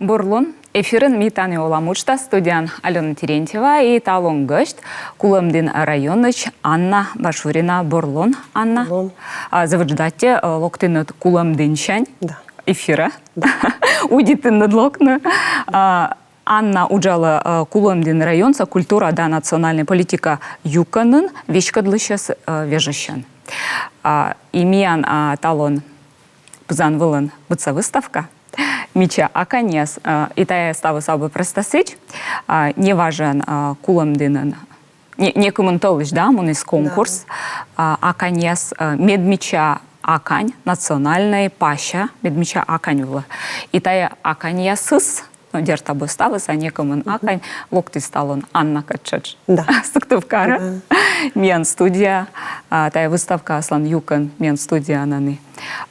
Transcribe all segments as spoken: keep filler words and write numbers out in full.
Бур лун. Эфирын «Ми тані олам» уджтас, студияын Алёна Терентьева и талун гӧсьт Кулӧмдін районысь Анна Башурина. Бур лун, Анна. Бур лун. А, зэв ыджыд аттьӧ, э, локтінныд Кулӧмдінсянь эфирӧ. Да. Удитінныд локны. А, Анна уджалӧ, э, Кулӧмдін районса культура да национальнӧй политика юкӧнын веськӧдлысьӧс, э, вежысьӧн. А, и миян, а, талун пызан вылын быдса выставка. Мича аканьяс, а, и тайӧ ставыс абу прӧста сідз, а, неважӧн, а, Кулӧмдінын не-, некымын тӧлысь, да, муніс конкурс, а, аканьяс, а, медмича акань, национальнӧй пася медмича акань вылӧ. И тайӧ аканьясыс, но, дерт, абу ставыс, а некымын акань, локтіс талун Аннакӧд тшӧтш. Да. Сыктывкарӧ. Да. Миян студия, а, тайӧ выставка аслас юкӧн миян студияын нин.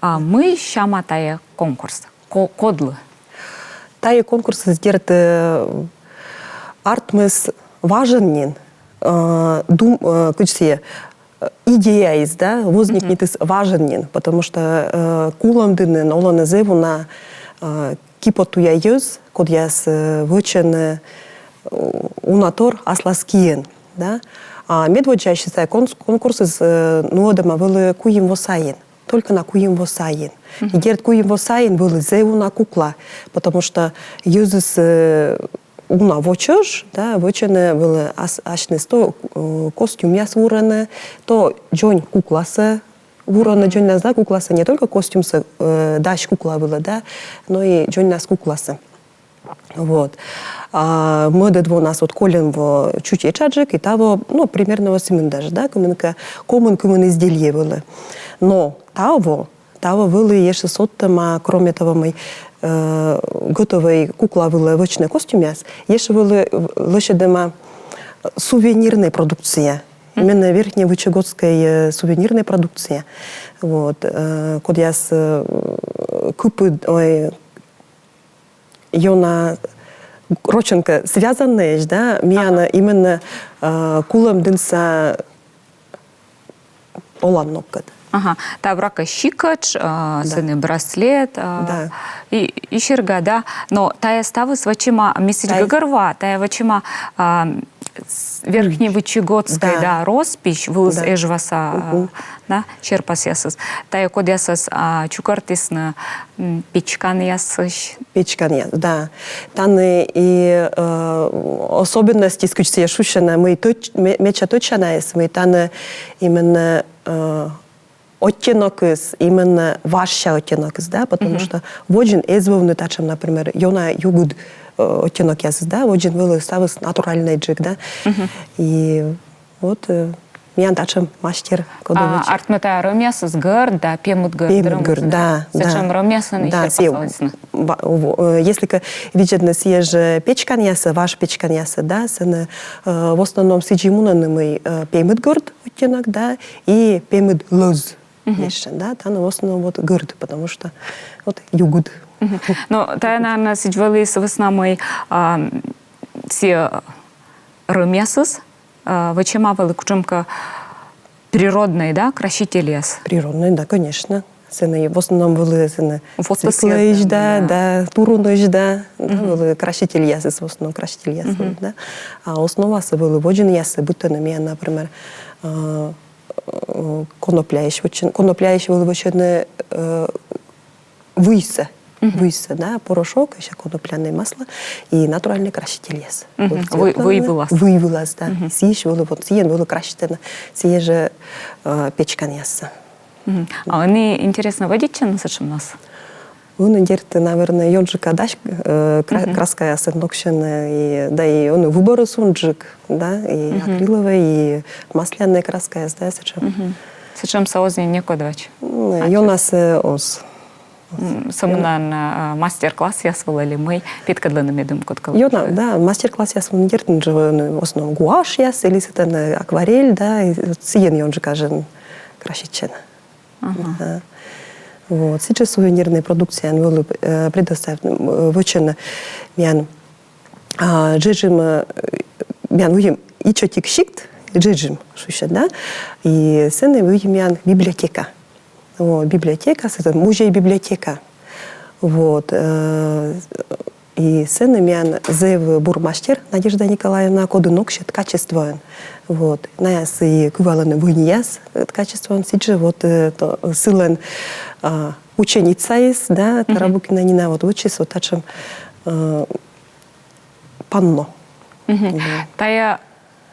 А, мый сяма тайӧ конкурс? Ко-, кодлы? Тайӧ конкурсыс, дерт, э, артмис важӧн нин, э, дум-, э, кыдз сійӧ, э, идеяыс, да, возникнитіс важӧн нин, потому что, э, Кулӧмдінын олӧны зэв уна, э, киподтуя йӧз, кодъяс, э, вӧчӧны, э, унатор аслас киӧн, да. А медводдзаысь тайӧ конс-, конкурсыс, э, нуӧдӧма вӧлі куим во сайын. Только на куим во сайын. И дерт, куим во сайын вӧлі зэв уна кукла, потому что йӧзыс, э, уна во чӧж, да, вӧчӧны вӧлі ас-, асьныс то, э, костюмъяс вурӧны, то дзонь кукласӧ вурӧны, дзоньнас, да, кукласӧ, не только костюмсӧ, э, дась кукла вылӧ, да, но и дзоньнас кукласӧ. Вот. А мӧдӧд вонас вот кольӧм во чуть этшаджык, и таво, ну, примерно вот сымында жӧ, да, кымынкӧ, комын-кымын изделие вӧлі. Но таво, таво вӧлі ещӧ содтӧма, кроме того, мый, э, готовӧй кукла вылӧ вӧчны костюмъяс, ещӧ вӧлі лӧсьӧдӧма сувенирнӧй продукция. Именно верхневычегодскӧй, э, сувенирнӧй продукция. Вот, э, кодъяс, э, кыпыд, ой, ёна рочӧн кӧ связаннӧйӧсь, да, миян именно, э, Кулӧмдінса олан ногкӧд. Ага. Тайӧ, буракӧ, сикӧтш, э, сэні браслет, э, и, и серьга, да. Но тайӧ ставыс вӧчӧма, ме сідз гӧгӧрвоа, тайӧ вӧчӧма, а, с-, верхневычегодскӧй, да, роспись, вылыс Эжваса, а, да, серпасъясыс. Тайӧ кодъясӧс, а, чукӧртісны, м, печканъясысь. Печканъяс, да. Тані и, э, особенностьыс, кыдз сійӧ шусьӧ на, мый тӧч-, ме-, медся тӧдчанаыс, мый тані именно, э, оттенокыс, именно важся оттенокыс, да, потому что водзын эз вӧвны татшӧм, например, ёна югыд, э, оттенокъясыс, да, водзын вӧлі ставыс натуральнӧйджык, да. И вот, э, миян татшӧм мастер, коді вӧчӧ. Артмӧ, тайӧ рӧмъясыс гӧрд да, пемыд гӧрд. Пемыд гӧрд, да, да. Сэтшӧм рӧмъясӧн и серпасалісны. Если кӧ видзӧдны сійӧ жӧ печканъясӧ, важ печканъясӧ, да, сэні, э, в основном сідзи мунӧны, мый, э, пемыд гӧрд оттенок, да, и пемыд лӧз. Ещӧ, да, тані в основном вот гӧрд, потому что вот югыд. Но тайӧ, наверно, сідз вӧлі сы вӧсна, мый, а, сійӧ рӧмъясыс, а, вӧчӧма вӧлі кутшӧмкӧ природнӧй, да, красительяс. Природнӧй, да, конечно. Сэні в основном вӧлі сэні вот свеклӧысь, да, да, турунысь, да, да, вӧлі красительясыс, в основном красительясыс, да. А основасӧ вӧлі водзынъяссӧ быдтӧны миян, например, а, э, конопляысь вӧчӧн-, конопляысь вӧлі вӧчӧны, э, выйсӧ. Выйсӧ, да, порошок, ещӧ конопляное масло и натуральный красительяс. Вый-, вый вылас. Вый вылас, да. Сійӧ вӧлі, вот, сійӧн вӧлі краситӧны сійӧ жӧ, э, печканъяссӧ. А ӧні интереснӧ вӧдитчӧны сэтшӧмнас? Ӧні, дерт, наверно, ёнджыка дась, э, кра-, краскаясӧн ноксьӧны, и, да, и ӧні выборыс унджык, да, и акриловӧй, и маслянӧй краскаяс, да, сэтшӧм. Сэтшӧмсӧ оз нин некод вӧч. Ёнасӧ оз. Сӧмын, а, мастер-классъяс вылӧ ли мый петкӧдлӧны медым кодкӧ? Ёна, да, мастер-классъяс вылын, дерт, жӧ, ӧні в основном гуашьяс, или сэтӧн, э, акварель, да, и вот сійӧн ёнджыка жӧ краситчӧны. Ага. Вот. Сідз жӧ сувенирнӧй продукцияӧн вӧлі, э, предоставь-, э, вӧчӧны миян, а, Джеджим, э, миян выйым ичӧтик сикт, Джеджим шусьӧ, да? И сэні выйым миян библиотека. Вот, библиотека, сэтӧн музей-библиотека. Вот, э, И сэні миян зэв бур мастер Надежда Николаевна, коді ноксьӧ ткачествоӧн. Вот. Наяс и кывалӧны вӧньяс, э, ткачествоӧн, сідзжӧ вот, э, то, сылӧн, а, ученицаыс, да, Тарабукина Нина, вот вӧчис вот татшӧм, э, панно. Да. Тая,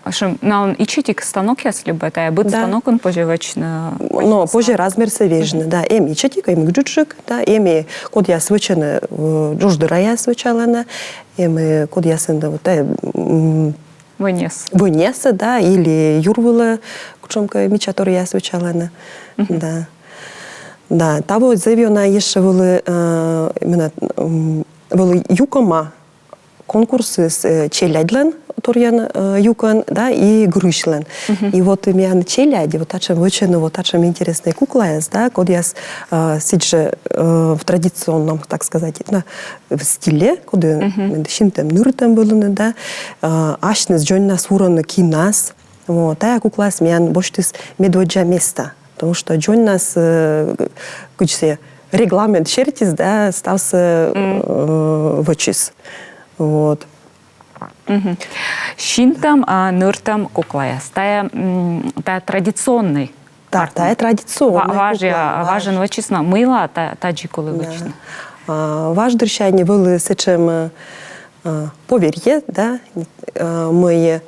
в общем, налӧн ичӧтик станокъяс либӧ, тая быд станокын позьӧ вӧчны? Но, позьӧ размерсӧ вежны, да. Эм ичӧтик, эм ыджыдджык, да, эм и кодъяс вӧчӧны, э, джудждыраяс вӧчалӧны, эм и кодъясын, да, вот, э, м, вӧньяс. Вӧньяс, да, или юр вылӧ кутшӧмкӧ мичаторъяс вӧчалӧны, да. Да, таво зэв ёна ещӧ вӧлі, э, именно, м, вӧлі юкӧма конкурсыс, э, челядьлӧн торйӧн, э, юкӧн, да, и гырысьлӧн. И вот миян челядь, вот татшӧм вӧчӧны, вот татшӧм интереснӧй куклаяс, да, кодъяс, э, сідзжӧ, э, в традиционном, так сказать, на, в стиле, коді, м, синтӧм-ныртӧм вӧліны, да, э, асьныс дзоньнас вурӧны кинас. Вот, тая куклаыс миян босьтіс медводдза места. Потому что дзоньнас, э, кыдз сійӧ, регламент сертиыс, да, ставсӧ, э, вӧчис. Вот. Синтӧм, а, ныртӧм куклаяс. Тая, м, тая традиционнӧй. Да, тая традиционнӧй кукла. Важӧн вӧчисны, мыйла та-, тадзи колӧ вӧчны? А, важ дырсянь вӧлі сэтшӧм, э, поверье, да, э, мый, э,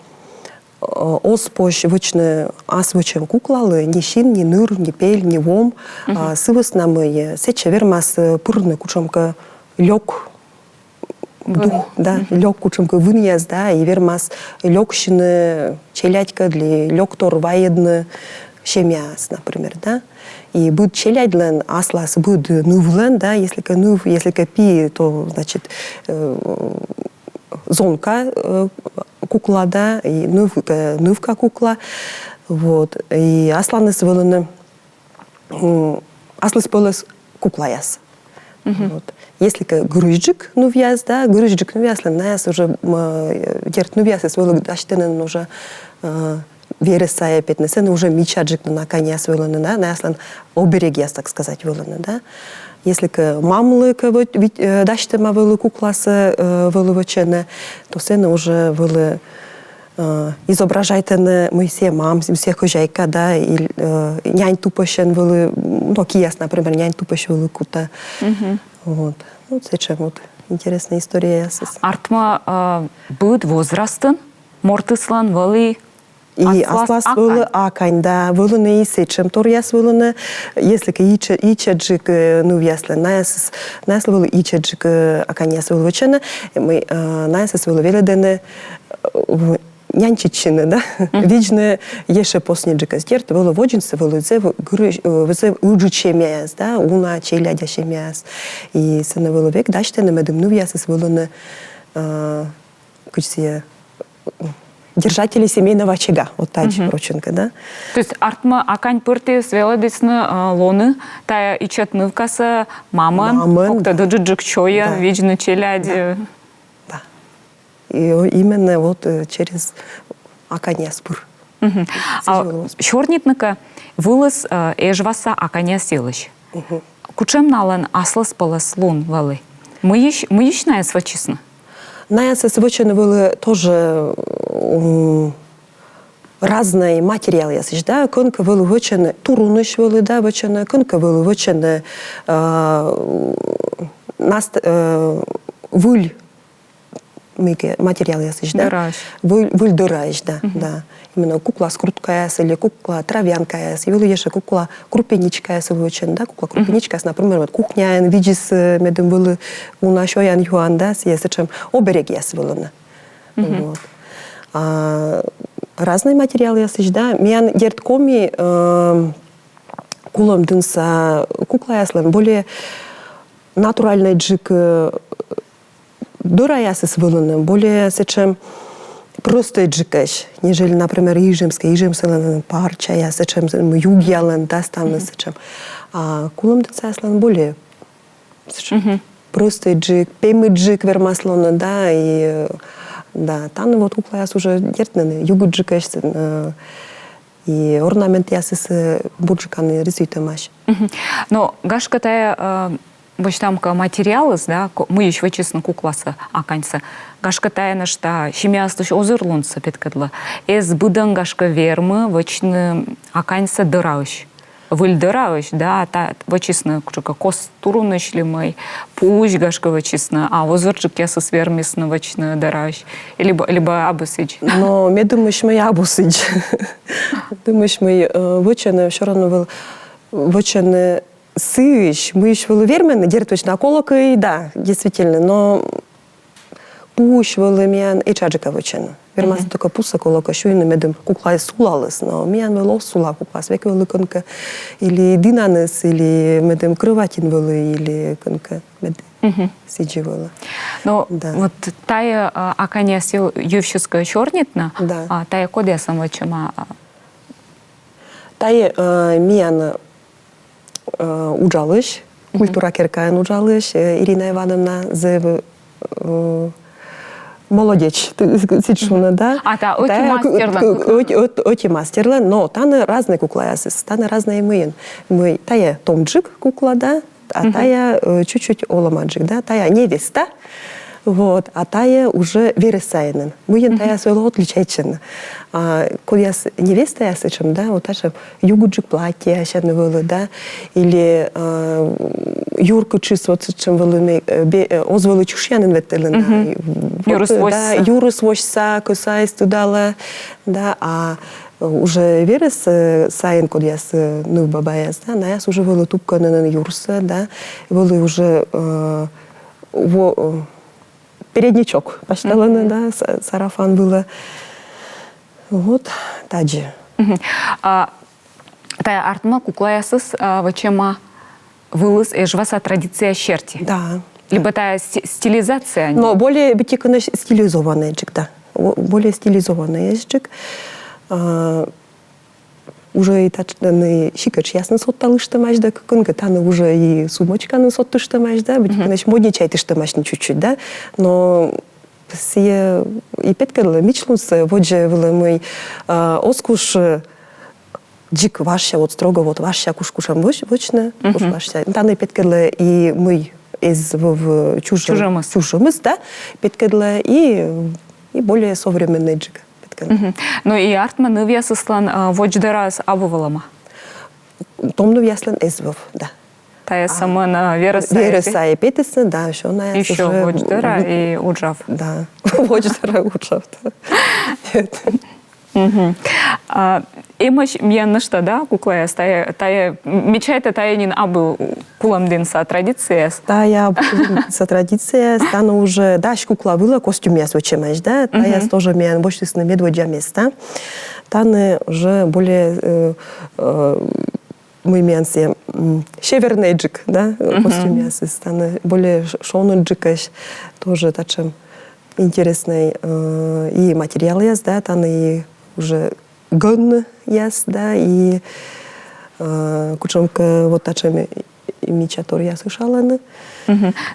оз позь вӧчны ас вӧчӧм куклалы ни син, ни ныр, ни пель, ни вом. А, сы вӧсна мый, э, сэтчӧ вермас, э, пырны кутшӧмкӧ лёк дух, да, лёк кутшӧмкӧ вынъяс, да, и вермас лёксьыны челядькӧд ли лёктор вайӧдны семьяас, например, да. И быд челядьлӧн, аслас быд нывлӧн, да, если кӧ ныв, если кӧ пи, то, значит, э, зонка, э, кукла, да, и ныв-, э, нывка кукла. Вот. И асланыс вӧліны, м, аслыспӧлӧс куклаяс. Вот. Если кӧ гырысьджык нывъяс, да, гырысьджык нывъяслӧн, наяс уже, м, э, дерт, нывъясыс вӧлі дасьтӧны уже, э, верӧс сайӧ петны, сэні уже мичаджык нин аканьяс вӧліны, да, наяслӧн оберегъяс, так сказать, вӧліны, да. Если кӧ мамлы кӧ вӧ-, вит-, э, дасьтӧма вӧлі кукласӧ, э, вӧлі вӧчӧны, то сэні уже вӧлі, э, изображайтӧны, мый сійӧ мам, мый сійӧ хозяйка, да, и, э, нянь тупӧсьӧн вӧлі, м, но, кияс, например, нянь тупӧсь вӧлі кутӧ. Вот. Вот сэтшӧм вот интереснӧй историяясыс. Артмӧ, э, быд возрастын мортыслӧн вӧлі и аслас вӧлі акань, да, вӧліны и сэтшӧм торъяс вӧліны, если кӧ ичӧ-, ичӧтджык, э, нывъяслӧн, наяс-, наяслы вӧлі ичӧтджык, э, аканьяс вӧлі вӧчӧны, э, мый, э, наясыс вӧлі велӧдӧны, э, в-, няньчитчыны, да, видзны ещӧ посниджыкӧс. Дерт, вӧлі водзынсӧ вӧлі зэв гырысь, э, зэв ыджыд семьяяс, да, уна челядя семьяяс. И сэні вӧлі век дасьтӧны, медым нывъясыс вӧліны, э, кыдз сійӧ, держатели семейного очага, вот тадзи рочӧн кӧ, да. То есть артмӧ, акань пӧртіыс велӧдісны, э, лоны тая ичӧт нывкасӧ мамӧн, мамӧн, коктӧ, да, ыджыдджык чойӧн, да, видзны челядь. Да. Да. И о-, именно вот, э, через аканьяс пыр. А сёрнитны кӧ вылыс, э, Эжваса аканьяс йылысь. Кутшӧм налӧн аслыспӧлӧслун вӧлі? Мыйысь, мыйысь наяс вӧчисны? Наясыс вӧчӧны вӧлі тоже, м, разнӧй материалъясысь, да, кӧнкӧ вӧлі вӧчӧны, турунысь вӧлі, да, вӧчӧны, кӧнкӧ вӧлі вӧчӧны, э, наст-, э, выль мыйкӧ материалъясысь, да? Дӧраысь. Выль, выль дӧраысь, да, да. Именно кукла скруткаяс или кукла травянкаяс, и вӧлі ещӧ кукла крупиничкаяс вӧчӧны, да? Кукла крупиничкаяс, например, вот кухняын видзис, э, медым вӧлі уна сёян-юан, да, сійӧ сэтшӧм оберегъяс вӧліны. Вот. А разнӧй материалъясысь, да, миян, дерт, коми, э, Кулӧмдінса куклаяслӧн более натуральнӧйджык, э, дӧраясыс вӧліны, более сэтшӧм простӧйджыкӧсь, нежели, например, ижемскӧй, ижемсьлӧн парчаяс, сэтшӧм, м, югъялӧн, да, ставныс сэтшӧм. А кулӧмдінсаяслӧн более сэтшӧм простӧйджык, пемыдджык вермас лоны, да, и, э, да, тані вот куклаяс уже, дерт, нин югыдджыкӧсь, э, и орнаментъясыс, э, бурджыка нин рисуйтӧмаӧсь. Но, гашкӧ, тая, э, Босьтам кӧ материалыс, да, ко-, мыйысь вӧчисны кукласӧ, аканьсӧ. Гашкӧ, тайӧ нӧшта семьяыслысь озырлунсӧ петкӧдлӧ. Эз быдӧн, гашкӧ, вермы вӧчны аканьсӧ дӧраысь. Выль дӧраысь, да, та, вӧчисны кутшӧмкӧ кос турунысь ли мый, пуысь, гашкӧ, вӧчисны, а озырджыкъясыс вермисны вӧчны дӧраысь. Либӧ, либӧ абу сідз. Но ме думысь, мый абу сідз. Думысь, мый, э, вӧчӧны, всё равно вӧл-, вӧчӧны сыысь, мыйысь вӧлі вермӧны, дерт, вӧчны, а колӧкӧ и да, действительно, но пуысь вӧлі миян этшаджыка вӧчӧны. Вермасны только пусӧ колӧкӧ сюйны, медым куклаыс сулаліс, но миян вӧлі оз сулав куклаыс, век вӧлі кӧнкӧ или дінаныс, или медым кроватьын вӧлі, или кӧнкӧ мед сідзи вӧлі. Но да. Вот тайӧ, а, аканьяс йӧ-, йывсьыс кӧ сёрнитны, да, а, тайӧ кодъяслӧн вӧчӧма, а? Тайӧ, э, миян, э, уджалысь, культура керкаын уджалысь, э, Ирина Ивановна, зэв, э, молодеч, т-, сідз шуны, да. А, та ӧти мастерлӧн? Ӧти, ӧти, ӧти мастерлӧн, но тані разнӧй куклаясыс, тані разнӧй мыйын. Мый, тайӧ томджык кукла, да, а тайӧ, э, чуть-чуть олӧмаджык, да, тайӧ невеста, вот, а тайӧ уже верӧс сайын. Мыйын тайӧяс вӧлі отличайтчӧны. А кодъяс невестаяс сэтшӧм, да, вот сэтшӧм югыдджык платьеясӧн вӧлі, да, или, а, юркытшыс вот сэтшӧм вӧлі, э, бе-, э, оз вӧлі чышъянын ветлӧны, да, юрыс восьса, юрыс восьса, кӧсаыс тыдалӧ, да, а уже верӧс, э, сайын кодъяс, э, нывбабаяс, да, наяс уже вӧлі тупкӧны нин юрсӧ, да, вӧлі уже, э, во-, э, передничок пасьталӧны, да, са-, сарафан вылӧ. Вот, тадзи. А тайӧ артмӧ, куклаясыс, а, вӧчӧма вылыс Эжваса традиция серти. Да. Либӧ тайӧ сти-, стилизация? Но более быттьӧкӧ стилизованнӧйджык, да. Во-, более стилизованнӧйджык. А, уже и тані сикӧтшъясныс содталыштӧмаӧсь, да, кӧнкӧ тані уже и сумочканыс содтыштӧмаӧсь, да, быттьӧкӧ модничайтыштӧмаӧсь чуть-чуть, да. Но сійӧ и петкӧдлӧ мичлунсӧ водзӧ вылӧ, мый, а, оз куш, э, дзик важся, вот строго вот важся куш кутшӧм вӧч-, вӧчны, куш важся. Тані петкӧдлӧ и мый эз вӧв чужӧм-, чужӧмыс, да, петкӧдлӧ и, и более современнӧйджык петкӧдлӧ. Ну и артмӧ, нывъясыслӧн, а, водз дӧраыс абу вӧлӧма? Том нывъяслӧн эз вӧв, да. Тайӧ сӧмын, а, верӧс сайӧ, верӧс сайӧ петісны, да, ещё наяс ещё уже водз дӧра и уджав. Да, водз дӧра уджав, да. А эмӧсь миян нӧшта, да, куклаяс, тайӧ, тайӧ, м, ме чайта, тайӧ нин абу Кулӧмдінса традицияяс. Тайӧ абу Кулӧмдінса традицияяс, тані уже дась кукла вылӧ костюмъяс вӧчӧмаӧсь, да, тайӧяс тоже миян босьтісны медводдза места. Тані уже более, э, э, мый миян сійӧ, м, севернӧйджык, да, э, костюмъясыс, тані более ш-, шоныдджыкӧсь, тоже татшӧм интереснӧй, э, и материалъяс, да, тані и уже гӧнъяс, да, и, э, кутшӧмкӧ вот татшӧм мичаторъяс ышалӧны.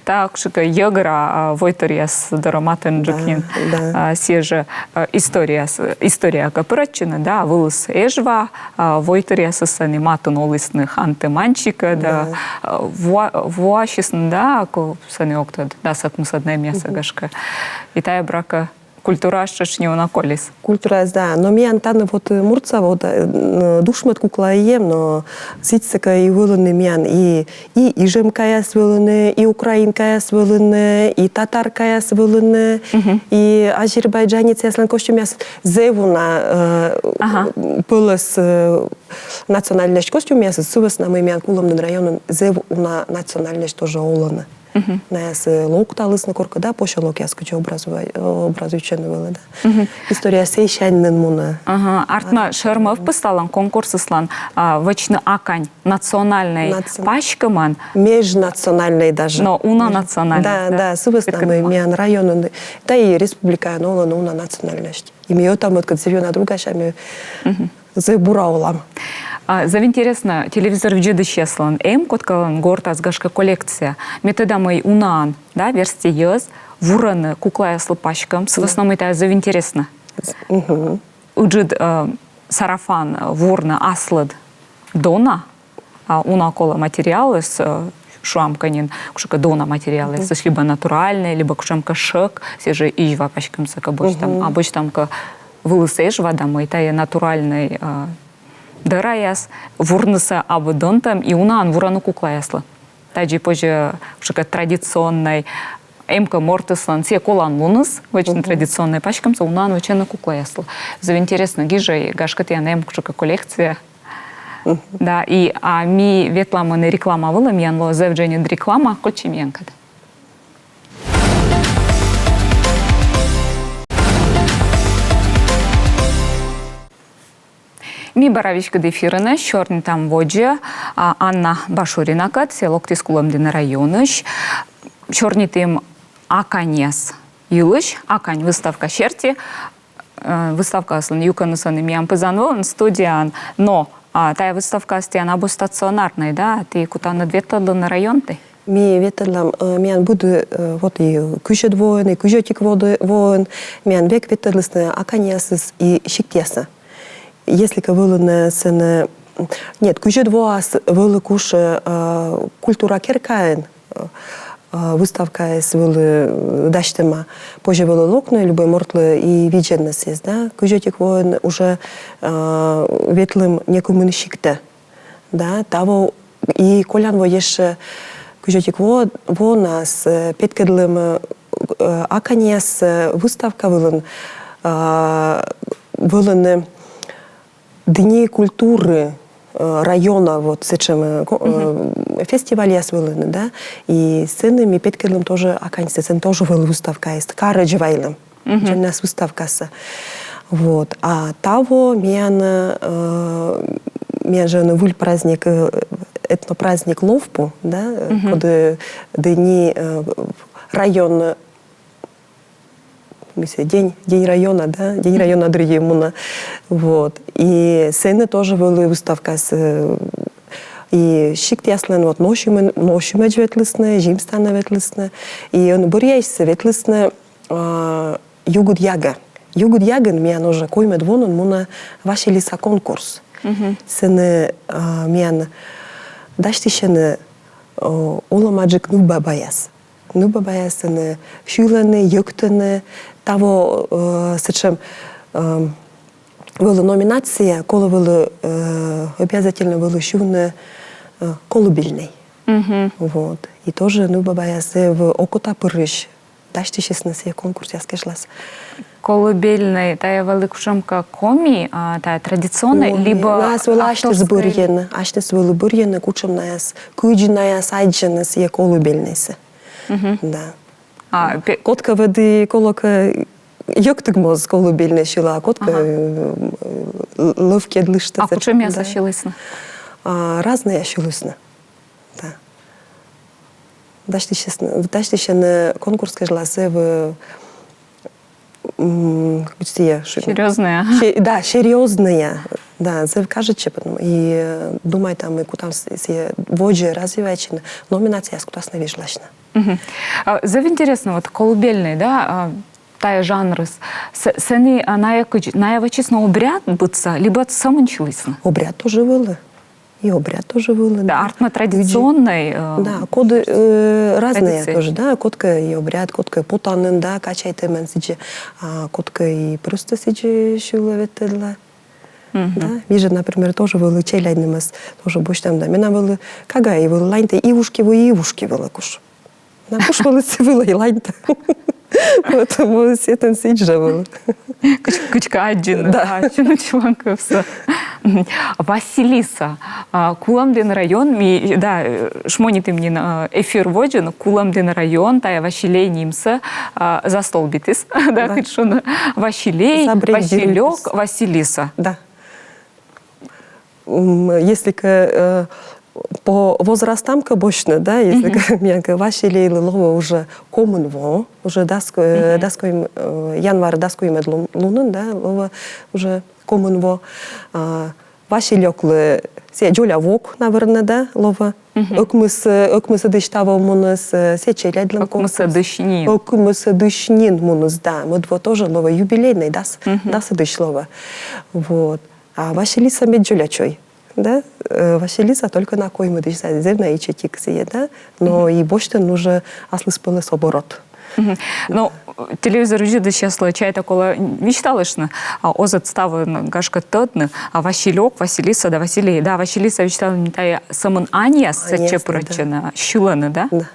Та кутшӧмкӧ йӧгра, а, войтыръяс дорӧ матынджык нин. Да, да. А, сійӧ жӧ, а, историяс, история кӧ пырӧдчыны, да, вылыс Эжва, а, войтыръясыс сэні матын олісны ханты-манчикӧд, да, а, вуа-, вуасисны, да, кӧ сэні ог тӧд, дас ӧкмысӧд нэмъясӧ, гашкӧ. И тайӧ, буракӧ, культураыс тшӧтш нин уна колис. Культураыс, да. Но миян тані вот, э, муртса вот, э, н-, душмӧд кукла и эм, но сідзсӧ кӧ и вӧліны миян и, и ижемкаяс вӧліны, и украинкаяс вӧліны, и татаркаяс вӧліны, и азербайджанецъяслӧн костюмъяс, зэв уна, э, пӧлӧс, э, национальность костюмъяс, сы вӧсна мый миян Кулӧмдін районын зэв уна национальность тоже олӧны. Наяс, э, локталісны коркӧ, да, посёлокъяс, кыдзи образова-, э, образуйтчӧны вӧлі, да. История сэсянь нин мунӧ. Ага. Артмӧ, шӧр мӧвпыс талун конкурсыслӧн, а, вӧчны акань национальнӧй паськӧмӧн. Межнациональнӧй даже. Но уна национальность, да? Да, да, сы вӧсна мый миян районын, да и республикаын олӧны уна национальность. И ми ӧта-мӧдкӧд зэв ёна другася, ми зэв бура олам. А, зэв интереснӧ, телевизор видзӧдысьяслӧн эм кодкӧлӧн гортас, гашкӧ, коллекция. Ме тӧда, мый унаӧн, да, верстьӧ йӧз вурӧны куклаяслы паськӧм, сы вӧсна мый тайӧ зэв интереснӧ. Ыджыд, э, сарафан, э, вурны аслыд дона, а уна колӧ материалыс, э, Шуам кӧ нин, кутшӧмкӧ дона материалъясыс, либӧ натуральнӧй, либӧ кутшӧмкӧ шӧг, сійӧ жӧ изьва паськӧмсӧ кӧ босьтам, а босьтам кӧ вылыс Эжва да мый тайӧ натуральнӧй, э, дӧраяс, вурнысӧ абу донтӧм, и унаӧн вурӧны куклаяслы. Тадзи позьӧ кутшӧмкӧ традиционнӧй, эм кӧ мортыслӧн сійӧ коланлуныс, вӧчны традиционнӧй паськӧмсӧ, унаӧн вӧчӧны куклаяслы. Зэв интереснӧ, гижӧй, гашкӧ, тіян эм кутшӧмкӧ коллекция. Да, и, а ми ветлам ӧні реклама вылӧ, миян лоӧ зэв дженьыд реклама, кольччӧй миянкӧд. Ми бара веськыд эфирын, сёрнитам водзӧ, а, Анна Башуринакӧд, сійӧ локтіс Кулӧмдін районысь. Сёрнитім аканьяс йылысь, акань выставка серти. Э, выставкаыслӧн юкӧныс ӧні миян пызан вылын, студияын, но, а, тайӧ выставкаыс тіян абу стационарнӧй, да, ті кутанныд ветлӧдлыны районті? Ми ветлӧдлам, э, миян быд, э, вот и кызьӧд воын, и кызь ӧтик воды-, воын, миян век ветлӧдлісны аканьясыс и сиктъясӧ. Если кӧ вӧліны сэні, нет, кызьӧд воас вӧлі куш, э, культура керкаын, э, выставкаыс вӧлі, э, дасьтӧма, позьӧ вӧлі локны любӧй мортлы и видзӧдны сійӧс, да, кызь ӧтик воын уже, э, ветлім некымын сиктӧ, да, таво и колян во ещӧ кызь ӧтик во-, вонас, э, петкӧдлім, э, аканьяс, э, выставка вылын, э, вӧліны Дни культуры, э, района, вот сэтшӧм, э, ко-, э, фестивальяс вӧліны, да, и сэні ми петкӧдлім тоже аканьсӧ, сэні тоже вӧлі выставкаыс, карӧдз вайлім. Мгм. Дзоньнас выставкасӧ. Вот. А таво миян, э, миян жӧ ӧні выль праздник, э, этнопраздник Ловпу, да, э, коді дни, э, район, мися, день, день района, да, день района дырйи мунӧ. Вот. И сэні тоже вӧлі выставкаыс, э, и сиктъяслӧн, вот, носьымӧн-, носьымӧдз ветлісны, зимстанӧ ветлісны, и ӧні бӧръяысьсӧ ветлісны, а, Югыд ягӧ. Югыд ягӧн миян уже коймӧд вонын мунӧ Василиса конкурс. Мгм. Сэні, а, миян дасьтысьӧны, о, олӧмаджык нывбабаяс. Нывбабаяс сэні сьылӧны, йӧктӧны, таво, э, сэтшӧм, э, вӧлі номинация, колӧ вӧлі, э, обязательно вӧлі сьывны, э, колыбельнӧй. Мгм. Вот. И тоже нывбабаяс зэв окотапырысь дасьтысисны сійӧ конкурсъяс кежлас. Колыбельнӧй, тайӧ вӧлі кутшӧмкӧ коми, а, тайӧ традиционнӧй, либӧ наяс вӧлі асьныс бӧрйӧны, асьныс вӧлі бӧрйӧны, кутшӧм наяс, кыдзи наяс аддзӧны сійӧ колыбельнӧйсӧ. Мгм. Да. А, пе- Кодкӧ ведь, колӧкӧ, йӧктыштӧ моз колыбельнӧй сьылӧ, а кодкӧ, ага, э, лӧвкӧдлыштӧ. А кутшӧмъясӧс сьылісны? А, разнӧйяс сьылісны. Да. Дасьтысьӧны, дасьтысьӧны конкурс кежлас зэв, м, кыдз сійӧ шуны. Серьёзнӧя. Се-, да, серьёзнӧя. Да, зэв кажитчӧ, потому и, э, думайтам, мый кутам с-, сійӧ водзӧ развивайтчыны, номинацияяс кутасны вежласьны. Мгм. А, зэв интереснӧ, вот колыбельнӧй, да, а, тайӧ жанрыс. С-, сэні, а, найӧ кыдз, найӧ вӧчисны обряд быдса, либӧ сӧмын сьылісны? Обряд тоже вӧлі. И обряд тоже вӧлі, да. Да, артмӧ традиционнӧй, э, да, коді, э, разнӧя традиция тоже, да, кодкӧ и обряд, кодкӧ потанін, да, качайтӧмӧн сідзи, а кодкӧ и просто сідзи сьылӧ, ветлӧдлӧ. Мгм. Да, ми жӧ, например, тоже вӧлі челядьнымӧс тоже босьтам, да. Менам вӧлі кага и вӧлі ланьта «Ивушки-ву, ивушки» вӧлі куш. На куш вӧлі, сы вӧлі и ланьта. Поэтому сэтӧн сідз жӧ вӧлі. Кыдз-, кыдзкӧ аддзыны. Да. Аддзыны чылӧм кывсӧ. Василиса. А, Кулӧмдін район, ми, да, э, шмонитім нин, э, эфир водзын, Кулӧмдін район, тайӧ Василей нимсӧ, а, застолбитіс. Да, да. Кыдз шуны. Василей, Василёк, Василиса. Да. М, если кӧ, э, по возрастам кӧ босьтны, да, если кӧ, мгм, миян кӧ Василейлы лоӧ уже комын во, уже дас кӧ-, э, дас койм-, э, январ дас коймӧд лун-, лунын, да, лоӧ уже комын во. А, Василёклы сійӧ дзоля вок, наверно, да, лоӧ. Мгм. Ӧкмыс, э, ӧкмысӧдысь таво муніс, э, сійӧ челядьлӧн конкурс. Ӧкмысӧдысь нин. Ӧкмысӧдысь нин муніс, да. Мӧд во тоже лоӧ юбилейнӧй, дас, мгм, дасӧдысь лоӧ. Вот. А Василиса мед дзоля чой. Да, э, Василиса только на коймӧдысь, зэв на ичӧтик сійӧ, да, но и босьтӧны уже аслыспӧлӧс оборот. Мгм. Но, э, телевизор видзӧдысьяслы, чайта, колӧ висьталыштны, а, оз ӧд ставӧн, гашкӧ, тӧдны, а Василёк, Василиса да Василей, да, Василиса висьталӧ, мый тайӧ сӧмын аньяс сэтчӧ пырӧдчӧны, сьылӧны, да? Да.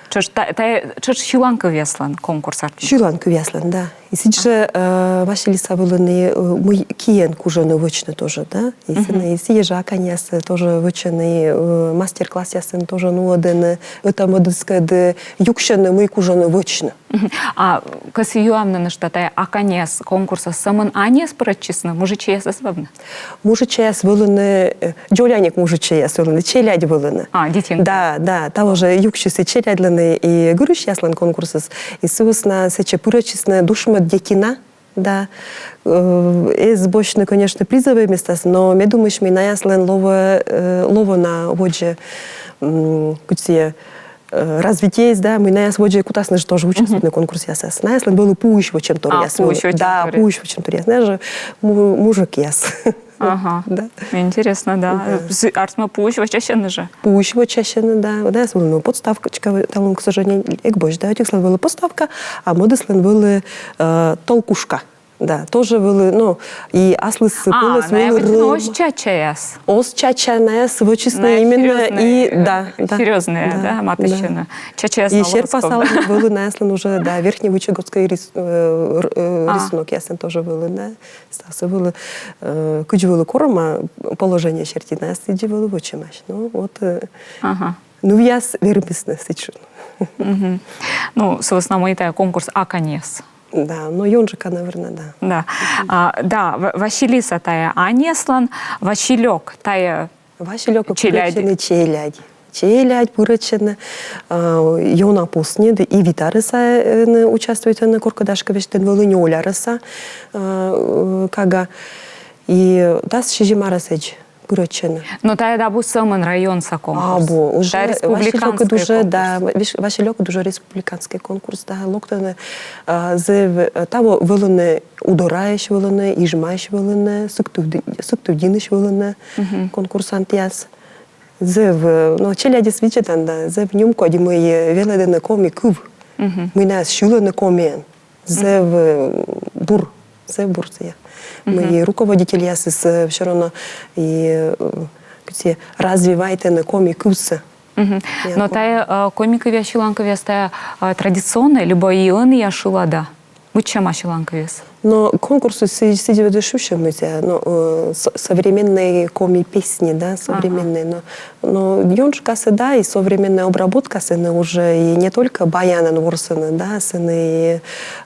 Тшӧтш та-, тайӧ тшӧтш сьыланкывъяслӧн конкурс артмис? Сьыланкывъяслӧн, да. И сідзжӧ, э, Василиса вылын и, э, мый киӧн кужӧны вӧчны тоже, да. И сэні, и сійӧ жӧ аканьяс тоже вӧчӧны, и, э, мастер-классъясын тоже нуӧдӧны, ӧта-мӧдыскӧд юксьӧны, мый кужӧны вӧчны. Мгм. А кӧсъя юавны нӧшта, тайӧ аканьяс конкурсас сӧмын аньяс пырӧдчисны, мужичӧйяс эз вӧвны? Мужичӧйяс вӧліны, э, дзоляник мужичӧйяс вӧліны, челядь вӧліны. А, детинка. Да, да, таво жӧ юксьыс и челядьлӧн и гырысьяслӧн конкурсыс. И сы вӧсна сэтчӧ пырӧдчисны душмӧд детина, да. Э, эз босьтны, конечно, призовӧй местасӧ, но ме думысь, мый наяслӧн лоӧ, э, лоӧ на водзӧ, м, кыдз сійӧ, э, развитиеыс, да, мый наяс водзӧ кутасны жӧ тоже участвуйтны конкурсъясас. Наяслӧн вӧлі пуысь вӧчӧмторъяс. А, пуысь вӧчӧмторъяс. Да, пуысь вӧчӧмторъяс. Наяс жӧ му-, мужикъяс. Ага. Да. Интересно, да. Да. Артмӧ, пуысь вӧчасьӧны жӧ. Пуысь вӧчасьӧны, да. Да, наяс вӧлі, ну, подставкаӧн, талун, к сожалению, эг босьт, да, ӧтикыслӧн вӧлі подставка, а мӧдыслӧн вӧлі, э, толкушка. Да, тоже вӧлі, ну, и аслыспӧлӧс вӧлі рӧма. Оз чачаяс? Оз чача, наяс вӧчисны именно и, да, да. Серьёзные, да, матыстчӧны. Чачаяс. И серпасалӧн вӧлі наяслӧн уже, да, верхневычегодскӧй рис-, э, р-, э, рисунокъясыс тоже вӧлі, да. Ставсӧ вӧлі, э, кыдз вӧлі корӧма положение серти, наяс сідзи вӧлі вӧчӧмаӧсь. Ну, вот, э, нывъяс вермисны сэтчӧ. Мгм. Ну, сы вӧсна мый тайӧ конкурс аканьяс. Да, но ёнджыка, наверное, да. Да. А, да, Ва-, Василиса тайӧ аньяслӧн, Василёк тайӧ... Василёк челядь. Пырӧдчӧны челядь. Челядь пырӧдчӧны, а, ёна посньыд, и вит арӧса, э, участвуйтӧны, коркӧ, гашкӧ, весьтын вӧлі, нёль арӧса, а, э, кага. И дас сизим арӧсӧдз пырӧдчӧны. Но тайӧ абу сӧмын районса конкурс. Абу, уже тайӧ республиканскӧй конкурс. Василёкыд уже, да, Вась-, Василёкыд уже республиканскӧй конкурс, да, локтӧны, а, зэв, э, таво вӧліны Удораысь вӧліны, Ижмаысь вӧліны, Сыктывды-, Сыктывдінысь вӧліны конкурсантъяс. Зэв, э, но челядьӧс видзӧдан да, зэв нюмкодь, мый, э, велӧдӧны коми кыв. Мгм. Мый наяс сьылӧны комиӧн. Зэв, э, бур, зэв бур сійӧ. Мгм. Мый и руководительясыс, э, всё равно и, э, кыдзи развивайтӧны коми кывсӧ. Мгм. Но тайӧ, э, коми кывъяс, сьыланкывъяс, тайӧ, э, традиционнӧй либӧ и ӧнія шылада? Быдсяма сьыланкывъяс. Но конкурсыс си-, сідзи вӧлі шусьӧ, мися, но, э, со-, современные коми песни, да, современные, но, но ёнджыкасӧ, да, и современная обработка, сэні уже и не только баянӧн ворсӧны, да, сэні и,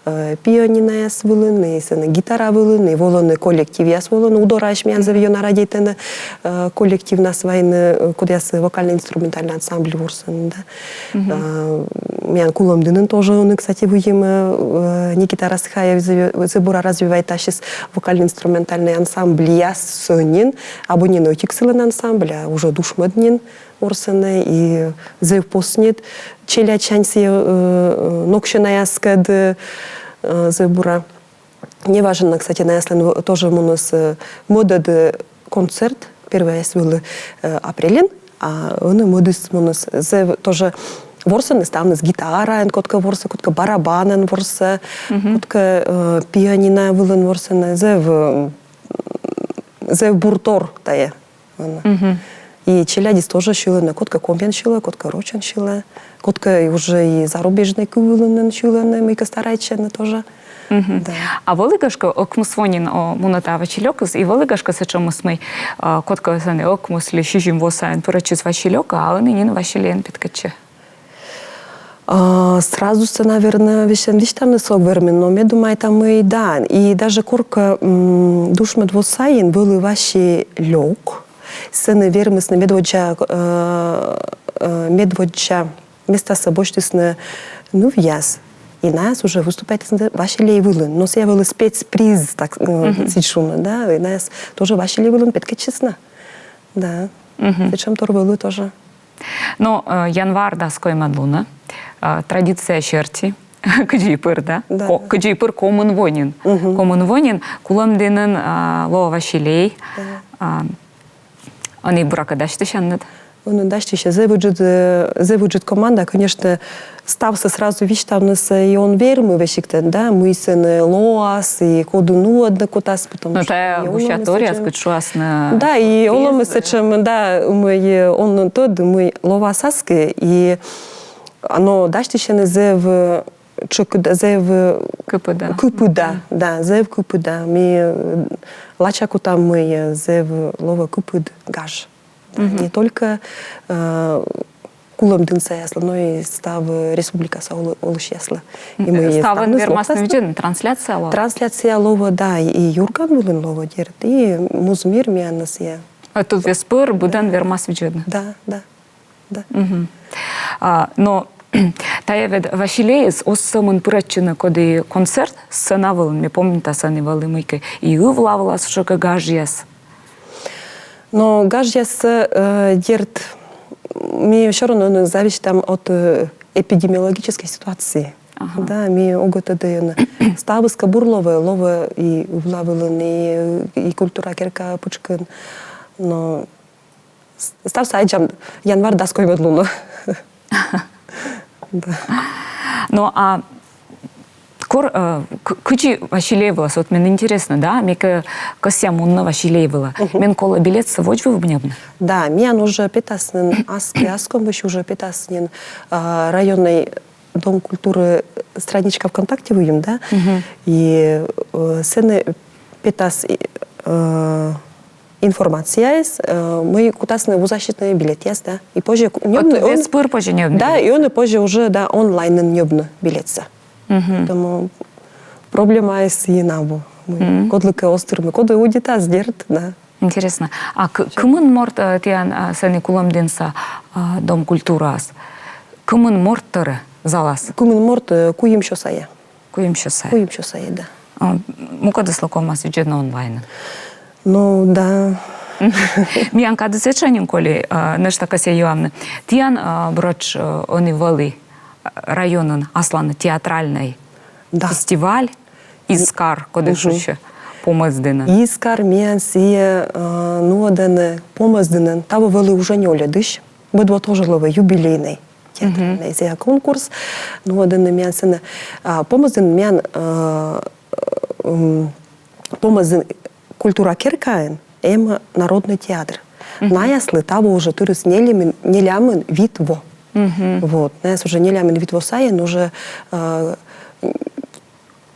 э, пианинаяс вылын, и сэні гитара вылын, и волӧны коллективъяс, волӧны, Удораысь миян зэв ёна радейтӧны, э, коллективнас вайны, э, кодъяс вокально-инструментальный ансамбль ворсӧны, да. Мгм. А, миян Кулӧмдінын тоже ӧні, кстати, выйимӧ, э, Никита Расхаев зэв, зэв бура развивайтасис вокально-инструментальный ансамбльяссӧ нин, абу нин ӧтик сылӧн ансамбль, а уже душмӧд нин ворсӧны, и зэв посньыд челядьсянь сійӧ, э, э, ноксянаяскӧд, э, зэв бура. Неважӧн на, кстати, наяслӧн в-, тоже муніс, э, мӧдӧд, э, концерт, первойыс вӧлі, э, апрельын, а ӧні мӧдыс муніс, зэв тоже ворсӧны ставныс, гитараӧн кодкӧ ворсӧ, кодкӧ барабанӧн ворсӧ, кодкӧ, э, пианино вылын ворсӧны, зэв, э, зэв бур тор тайӧ. Мгм. И челядьыс тоже сьылӧны, кодкӧ комиӧн сьылӧ, кодкӧ рочӧн сьылӧ, кодкӧ уже и зарубежнӧй кыв вылын сьылӧны, мыйкӧ старайтчӧны тоже. Мгм. Да. А вӧлі, гашкӧ, ӧкмыс во нин, о, мунӧ тайӧ «Василёкыс», и вӧлі, гашкӧ, сэтшӧмыс, мый, а, кодкӧ сэні ӧкмыс ли сизим во сайын пырӧдчис «Василёкӧ», а ӧні нин «Василейӧн» петкӧдчӧ? А, сразу сэ, наверное, висьтавныс ог вермы, но ме думайта, мый да. И даже коркӧ, м, душмӧд во сайын вӧлі «Василёк», сэні вермисны медводдза, э, э, медводдза местасӧ босьтісны нывъяс. И наяс уже выступайтісны «Василей» вылын. Но сійӧ вӧлі спецприз, так, э, сідз шуны, да. И наяс тоже «Василей» вылын петкӧдчисны. Да. Мгм. Сэтшӧм тор вӧлі тоже. Но, э, январ дас коймӧд лунӧ, э, традиция серти, кыдзи пыр, да? Да. Ко-, кыдзи пыр комын во нин. Мгм. Комын во нин Кулӧмдінын, а, лоӧ «Василей». Да. А, Ӧні, буракӧ, дасьтысянныд? Ӧні дасьтысям. Зэв ыджыд, э, зэв ыджыд команда, конечно, ставсӧ сразу висьтавнысӧ и он вермы весиг тӧдны, да, мый сэні лоас, и коді нуӧдны кутас, потому что... Ну, тайӧ гусяторъяс, кыдз шуасны. Да, и олӧмыс сэтшӧм, да, мый он тӧд, мый лоас аски, и оно дасьтысьӧны зэв, э, тшӧкыда, зэв, э, кыпыда. Кыпыда, да, зэв кыпыда. Ми, э, лача кутам, мый, э, зэв лоӧ кыпыд гаж. Да, не только, э, Кулӧмдінсаяслы, но и став республикаса олы-, олысьяслы. И мый ставныс вермасны видзӧдны, трансляция лоӧ? Трансляция лоӧ, да, и Юрган вылын лоӧ, дерт, и муз мир миянӧс, я. А то вес пыр быдӧн вермас видзӧдны. Да, да, да. А, но тайӧ ведь «Василейыс» оз сӧмын пырӧдчыны коді концерт сцена вылын, ме помнита, сэні вӧлі мыйкӧ и ывла вылас тшӧкыда гажъяс. Но гажъяс, э, дерт, ми всё равно, ну, зависитам от, э, эпидемиологической ситуации. Ага. Да, ми ог тӧдӧй, ставыс кӧ бур лоӧ, лоӧ и ывла вылын, и, и культура керка пытшкын. Но с-, ставсӧ аддзам январ дас коймӧд лунӧ. Да. Но а кор, э, к-, кыдзи «Василей» вылас, вот мен интереснӧ, да, ме кӧ кӧсъя мунны «Василей» вылӧ. Мен колӧ билетсӧ водзвыв ньӧбны? Да, миян уже петас нин, аски, аскомысь уже петас нин, а, районнӧй Дом культуры страничка ВКонтакте выйым, да, и, э, сэні петас, э, информацияыс, э, мый кутасны вузасьыны билетъяс, да. И позже ку-, ньӧбны, вот вес пыр позже ньӧбны. Да, и ӧні позже уже, да, онлайнын ньӧбны билетсӧ. Поэтому проблемаыс и на бу. Мый кодлыкӧ оз тырмы, коді удитас, дерт, да. Интереснӧ. А к-, кымын морт, э, тіян, э, сэні Кулӧмдінса, э, Дом культурас? Кымын морт тӧрӧ залас? Кымын морт, э, куимсё сайӧ. Куимсё сайӧ. Куимсё сайӧ, да. А мукӧдыслы ковмас видзӧдны онлайнын? Ну, да. Миян кадыс этша нин коли, а, нӧшта кӧсъя юавны. Тіян, а, буракӧ, а, ӧні вӧлі, а, районын асланыд театральнӧй фестиваль «Искар», коді шусьӧ Помӧсдінын. «Искар» миян сійӧ, а, нуӧдӧны Помӧсдінын. Таво вӧлі уже нёльӧдысь. Быд во тоже лоӧ юбилейнӧй театральнӧй сійӧ конкурс. Нуӧдӧны миян сэні, а, Помӧсдінын миян, а, м, Помӧсдін культура керкаын эм народный театр. Наяслы таво уже тырыс нелямын, нелямын вит во. Вот. Наяс уже нелямын вит во сайын уже, а,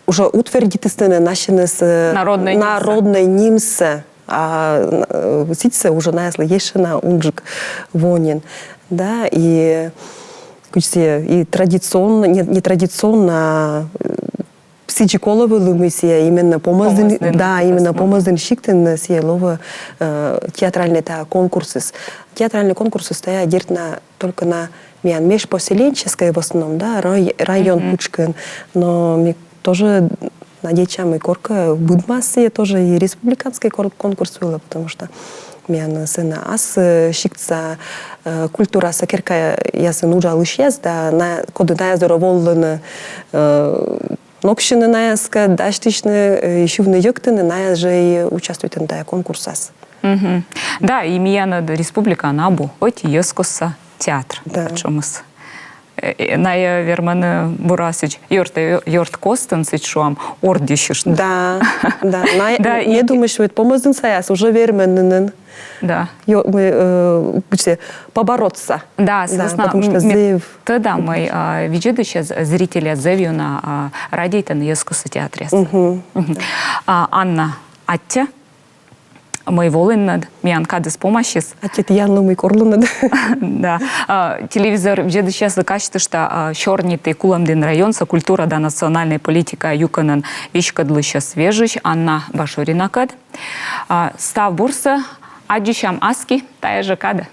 уже утвердитісны нин асьныс, э, народнӧй нимсӧ. Народнӧй нимсӧ. А, э, сідзсӧ уже наяслы ещӧ на унджык во нин. Да, и кыдз сійӧ, и традиционно, не, не традиционно, а, э, сідзи колӧ вӧлі, мый сійӧ именно Помӧсдін, Помӧсдін, да, именно Помӧсдін сиктын сійӧ лоӧ, э, театральнӧй тайӧ конкурсыс. Театральнӧй конкурсыс тайӧ, дерт, на только на миян межпоселенческӧй в основном, да, рай-, район пытшкын. Но ми тоже надейтчам, и коркӧ быдмас сійӧ тоже и республиканскӧй кор-, конкурс вылӧ, потому что миян сэні ас, э, сиктса, э, культураса керкаясын уджалысьяс, да, на, коді наяс дорӧ волӧны, э, ноксьыны наяскӧд, дасьтысьны, э, и сьывны-йӧктыны, наяс жӧ и участвуйтӧны тайӧ конкурсас. Да, и миян республикаын абу ӧти йӧзкостса театр. Да. Сэтшӧмыс. Э, э, найӧ вермӧны бура сідз ёрт-, ёрт костын, сідз шуам, ордйысьыштны. Да, да. Да, и ме думысь, вот Помӧсдінсаяс уже вермӧны нин. Да. Ё-, мы, э, кыдз сійӧ, побороться. Да, да, потому что м-, ме зэв тӧда, мый, а, видзӧдысьяс, зрительяс зэв ёна, а, радейтӧны йӧзкостса театръяс. А, Анна, аттьӧ, мый волінныд, миян кадыс помасис. Аттьӧ тіянлы, мый корлінныд. Да. А, телевизор видзӧдысьяслы казьтышта, а, сёрниті Кулӧмдін районса культура да национальнӧй политика юкӧнӧн веськӧдлысьӧс вежысь Анна Башуринакӧд. А, став бурсӧ, аддзысям аски тайӧ жӧ кадӧ.